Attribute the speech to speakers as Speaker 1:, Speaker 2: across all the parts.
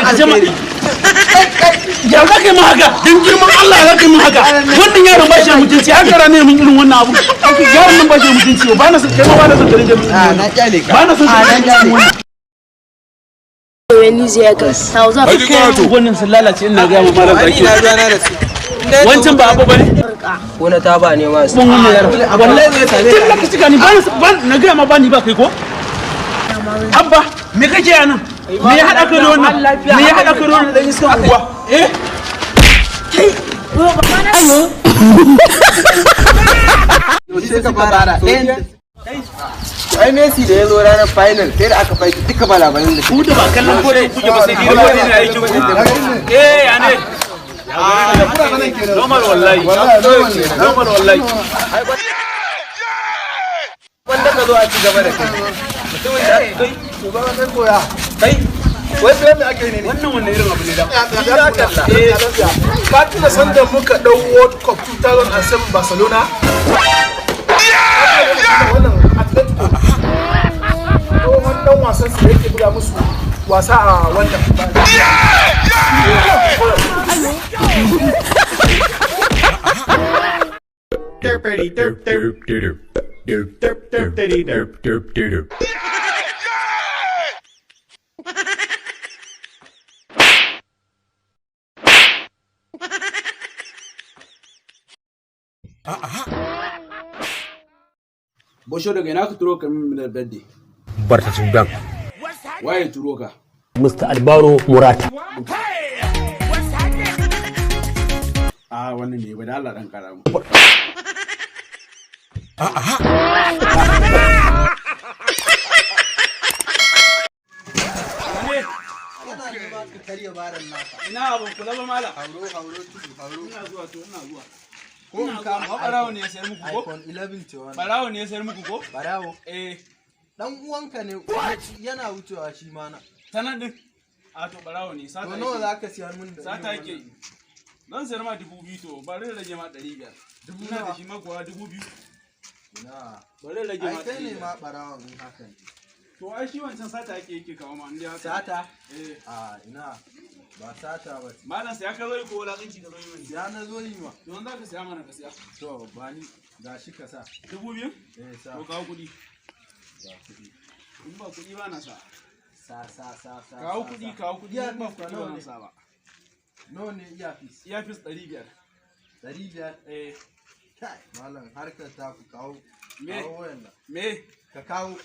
Speaker 1: ka ce ma
Speaker 2: alkhairi.
Speaker 1: Ya za ka yi min haka? Don girman Allah, za ka yi min haka? Wannan yaron ba shi da mutunci. An kara ne min irin wannan abu. Yaron nan ba shi da mutunci. Ba na son kai ma, ba na son ka rinka min
Speaker 2: A na kyale ka.
Speaker 1: Ba na son
Speaker 2: A
Speaker 1: ka
Speaker 2: na
Speaker 1: rinka min
Speaker 2: kyale.
Speaker 1: wannan. Wannan sun lalace, ina ga mu malam
Speaker 2: Ani
Speaker 1: zaki.
Speaker 2: na ruwana da su.
Speaker 1: Wancan ba abu bane.
Speaker 2: Ko na taba ne ma su.
Speaker 1: Ban wannan yaron.
Speaker 2: Wallahi zai same
Speaker 1: Tun
Speaker 2: ka.
Speaker 1: da ka cika ni, ba na na ga ma ba ni ba kai ko? Abba, me kake a nan? Me ya haɗa ka da wannan? Me ya haɗa ka da wannan dan iskan unguwa? Eh?
Speaker 2: Sai suka fara ɗayan. Ai Messi da ya zo ranar final sai da aka faiki duka balabalin da
Speaker 1: Ku da ba kallon ko da kuke ba, sai dai ko ne aikin ku. Eh, ya ne? Normal wallahi. Normal wallahi.
Speaker 2: Wanda ka zo a ci gaba da kai. Mutumin da aka kai. Kai. Wai sai me ake ne ne?
Speaker 1: Wannan wannan irin abu ne da.
Speaker 2: Ya kalla.
Speaker 3: Ka tuna sanda muka ɗau World Cup 2007 Barcelona? Wannan Atletico. Tsohon ɗan wasan su da yake buga musu wasa a wannan.
Speaker 4: Derpity derp derp derp derp derp derp derp derp derp.
Speaker 1: Bosho, daga ina ka turo ka min da birthday?
Speaker 5: Barta Sudan.
Speaker 1: Waye turo ka?
Speaker 5: Mr. Albaro Murata.
Speaker 1: A wannan ne ba da Allah dan kara mu.
Speaker 2: Karya baran naka.
Speaker 1: Ina abun kula ba mala.
Speaker 2: Hauro hauro tudu hauro.
Speaker 1: Ina zuwa to, ina zuwa.
Speaker 2: Ko in kama
Speaker 1: Barawo ne ya sayar muku ko?
Speaker 2: iPhone 11 ce wannan.
Speaker 1: Barawo ne ya sayar muku ko?
Speaker 2: Barawo.
Speaker 1: Eh,
Speaker 2: Dan uwanka ne yana wucewa shi ma na.
Speaker 1: Ta nan din. A to barawo ne, sata
Speaker 2: To nawa
Speaker 1: yake.
Speaker 2: za ka siyar min da
Speaker 1: Sata
Speaker 2: irin
Speaker 1: yake.
Speaker 2: wannan?
Speaker 1: Zan sayar ma 2000 to, bari rage ma 500.
Speaker 2: Dubu
Speaker 1: Ina da
Speaker 2: nawa?
Speaker 1: shi ma kuwa 2000.
Speaker 2: Ina.
Speaker 1: Bari rage ma
Speaker 2: Ai kai ne
Speaker 1: 500.
Speaker 2: ma barawon in haka ne.
Speaker 1: To ai shi wancan sata yake yake kawo ma inda haka.
Speaker 2: Sata?
Speaker 1: Eh.
Speaker 2: A ina. Ba sata ba ce.
Speaker 1: Malam, saya ka zo yi ko wulaƙanci ka zo yi mani?
Speaker 2: Ya na zo yi ma.
Speaker 1: To za ka saya mana, ka siya.
Speaker 2: To ba ni gashi ka sa.
Speaker 1: 2000?
Speaker 2: Eh sa.
Speaker 1: To kawo kuɗi.
Speaker 2: Ga kuɗi.
Speaker 1: In ba kuɗi ba na sa.
Speaker 2: Sa sa sa sa.
Speaker 1: Kawo
Speaker 2: sa,
Speaker 1: kuɗi,
Speaker 2: sa.
Speaker 1: kawo kuɗi. In ba
Speaker 2: Earpiece
Speaker 1: kuɗi
Speaker 2: nawa
Speaker 1: ba na
Speaker 2: ne?
Speaker 1: sa ba.
Speaker 2: Nawa ne earpiece?
Speaker 1: Earpiece 500.
Speaker 2: 500.
Speaker 1: Eh.
Speaker 2: Kai malam, harkar ta ku kawo.
Speaker 1: Me?
Speaker 2: Kawo wayan nan.
Speaker 1: Me?
Speaker 2: Ka kawo.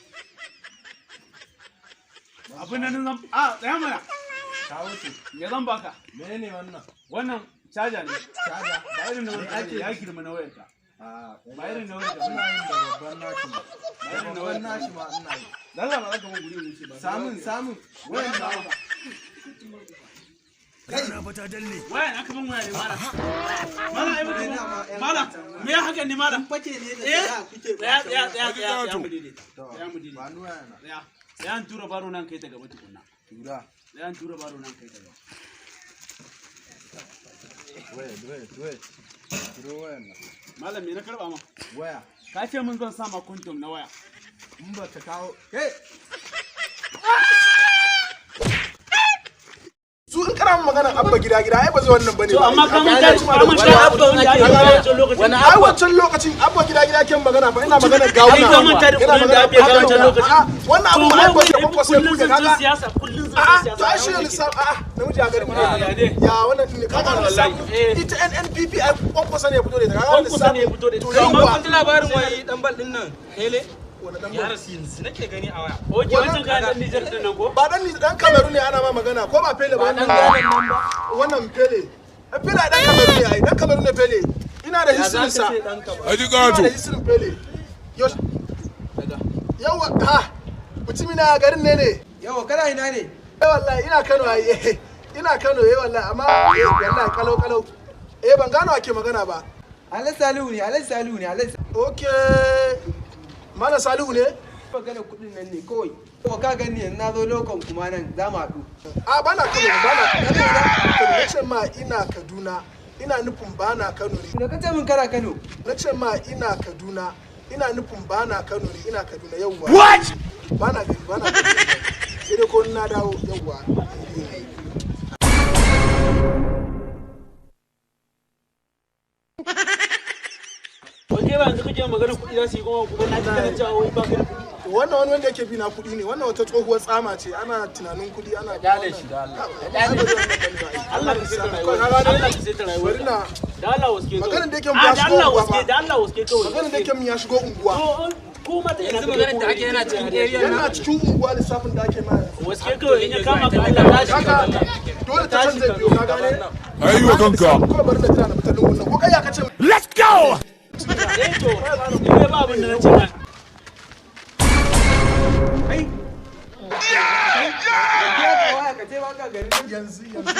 Speaker 1: Abin nan zan a tsaya mana.
Speaker 2: Kawo ce.
Speaker 1: Me zan baka?
Speaker 2: Menene wannan?
Speaker 1: Wannan caja ne.
Speaker 2: Caja.
Speaker 1: Ba irin na
Speaker 2: Me
Speaker 1: wayarka
Speaker 2: ake
Speaker 1: bane, ya girma na wayarka.
Speaker 2: A
Speaker 1: Ba irin na wayarka
Speaker 2: ina
Speaker 1: bane.
Speaker 2: yin da babban nashi ma.
Speaker 1: Ba
Speaker 2: Da
Speaker 1: irin na
Speaker 2: babban
Speaker 1: wayarka.
Speaker 2: nashi ma ina yi.
Speaker 1: Lalla ba za ka mun guri wuce ba.
Speaker 2: Samun samun wayan nan.
Speaker 1: Wayan aka ban waya ne mala. Mala ai baka mala. Me ya haka ne mala?
Speaker 2: Fake ne da
Speaker 1: Eh?
Speaker 2: tsaya kuke.
Speaker 1: Tsaya tsaya tsaya tsaya tsaya mu daidaita.
Speaker 2: To,
Speaker 1: Tsaya mu daidaita.
Speaker 2: ba ni waya na.
Speaker 1: Tsaya. Tsaya an tura baro nan kai ta gaba tukunna.
Speaker 2: Tura.
Speaker 1: Tsaya an tura baro nan kai ta gaba.
Speaker 2: Wait, wait, wait. Turo wayan nan.
Speaker 1: Malam, me na karba ma?
Speaker 2: Waya.
Speaker 1: Ka ce mun zan sa ma kwantom na waya.
Speaker 2: In ba ka kawo. Kai!
Speaker 3: Su in kana magana Abba Gida Gida, ai ba zai wannan bane
Speaker 1: To
Speaker 3: ba.
Speaker 1: amma ka manta ka manta
Speaker 3: Abba
Speaker 1: abban da ake wancan lokacin.
Speaker 3: Ai wancan lokacin Abba Gida Gida ke magana fa, ina magana gawuna.
Speaker 1: Ai ka manta da
Speaker 3: Ina
Speaker 1: kuɗin da
Speaker 3: magana
Speaker 1: Abba ya kawo wancan lokacin.
Speaker 3: A'a, wannan abu
Speaker 1: To
Speaker 3: ai ba
Speaker 1: ma
Speaker 3: ke kwankwasa ya
Speaker 1: kullun
Speaker 3: buɗe
Speaker 1: zancen
Speaker 3: kaga.
Speaker 1: siyasa, kullun zancen
Speaker 3: A'a,
Speaker 1: siyasa.
Speaker 3: to ai shi ne lissafi, a'a, namiji a garin mu
Speaker 1: Ya ne?
Speaker 3: Ya wannan ne kaga
Speaker 1: Wallahi, eh.
Speaker 3: lissafi. Ita NNPP ai kwankwasa ne ya fito da ita, kaga
Speaker 1: Kwankwasa ne ya fito da ita.
Speaker 3: To
Speaker 1: Amma
Speaker 3: yawwa.
Speaker 1: kun
Speaker 6: ji labarin wai dan bal din nan Hele
Speaker 3: Wani dan
Speaker 6: ya rasu yanzu nake gani a waya.
Speaker 1: Oke, wancan kayan dan Nijar din nan ko?
Speaker 3: Ba dan dan Cameroon ne ana ma magana ko ba Pele ba
Speaker 6: Dan
Speaker 3: wannan?
Speaker 6: ganan nan ba.
Speaker 3: Wannan Pele. Ai, Pele ai dan Cameroon ne, ai dan Cameroon ne Pele. Ina da history sa. Ina da history Pele. Yawa ha. Mutumi na garin ne ne.
Speaker 2: Yawa kana ina ne?
Speaker 3: Eh wallahi ina Kano ai. Eh, ina Kano eh wallahi, amma eh wallahi kalau kalau. Eh, ban gano ake magana ba.
Speaker 2: Alhaji Salihu ne, Alhaji Salihu ne, Alhaji
Speaker 3: Okay. Malam Salihu ne?
Speaker 2: Magana kuɗin nan ne kawai. Ko ka gani yanzu na zo lokon kuma nan za mu haɗu.
Speaker 3: A bana Kano, bana Kano. Na ce ma ina Kaduna. Ina nufin bana Kano ne.
Speaker 2: Da ka ce min kana Kano.
Speaker 3: Na ce ma ina Kaduna. Ina nufin bana Kano ne, ina Kaduna yawwa. What? Bana gari, bana gari. Sai dai ko in na dawo yawwa.
Speaker 1: Kai ba yanzu kake magana kuɗi za su yi kuma na ji kana cewa wai ba ka da kuɗi.
Speaker 3: Wannan wani wanda yake bi na kuɗi ne, wannan wata tsohuwar tsama ce, ana tunanin kuɗi ana
Speaker 2: Kyale shi da Allah.
Speaker 1: Allah ka saita rayuwar. Allah ka saita rayuwar.
Speaker 3: Bari na
Speaker 1: Da Allah waske kawai.
Speaker 3: Maganar da yake
Speaker 1: Ah,
Speaker 3: ya
Speaker 1: da
Speaker 3: shigo
Speaker 1: Allah
Speaker 3: unguwa
Speaker 1: waske,
Speaker 3: ba.
Speaker 1: da Allah waske kawai.
Speaker 3: Maganar da yake mun ya shigo unguwa.
Speaker 1: To ko ma ta ina
Speaker 6: Yanzu maganar da ake yana cikin area
Speaker 3: Yana
Speaker 6: na.
Speaker 3: cikin unguwa lissafin da ake ma yanzu.
Speaker 1: Waske kawai in ya kama ka Allah tashi ka
Speaker 3: Kaga
Speaker 1: Allah.
Speaker 3: dole ta can zai biyo ka gane.
Speaker 7: Ayi wa kanka.
Speaker 3: Ko bari na jira na fita lungun nan. Ko kai ya kace
Speaker 7: Let's go!
Speaker 1: Eh to, ni dai ba abin da na ce ma.
Speaker 2: Waya ka ce ba ka gari.
Speaker 3: Yanzu yanzu.